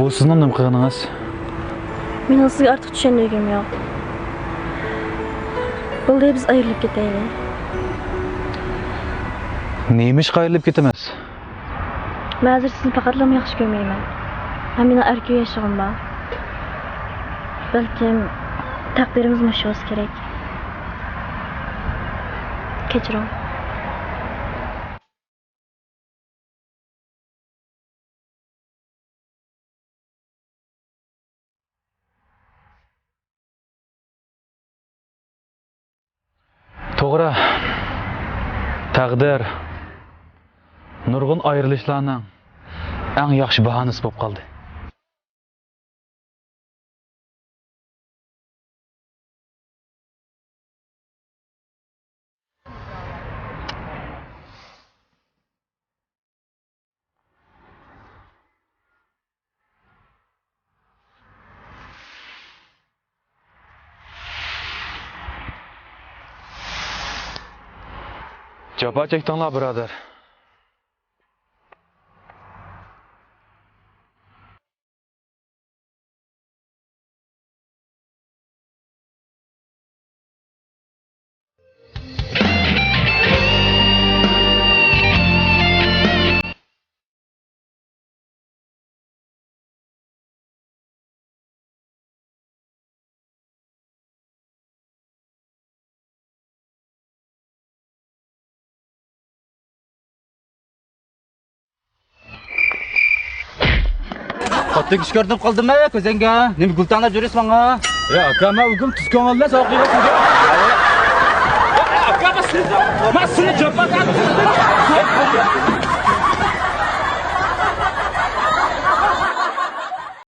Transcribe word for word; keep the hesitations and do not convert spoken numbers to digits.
بۇ سىزنىڭ نېمە قىلغىنىڭىز؟ مېنىڭ سىزگە ئارتۇق چۈشەندۈرگۈم يوق. بولدى، بىز ئايرىلىپ كېتەيلى. نېمە ئىشقا ئايرىلىپ كېتىمىز؟ مەن ھازىر سىزنى پەقەتلا ياخشى كۆرمەيمەن. ھەم مېنىڭ ئەركىن ياشىغۇم بار. بەلكىم تەقدىرىمىز مۇشۇ بولسا كېرەك. كەچۈرۈڭ. توغرا، تەقدىر نۇرغۇن ئايرىلىشلارنىڭ ئەڭ ياخشى باھانىسى بولۇپ قالدى. جاپا چەكتىڭلار، بۇرادەر. قاتتىق ئىش كۆرۈنۈپ قالدىم مەن كۆزۈڭگە. نېمە گۈل تەڭلەپ يۈرىسىز ماڭا؟ يا ئاكا، مەن ئۇ گۈل تۈز كۆڭۈلدىن سوغۇق يۈرەكسىز. ئاكا، مەن سىزنى، مەن سىزنى جاپا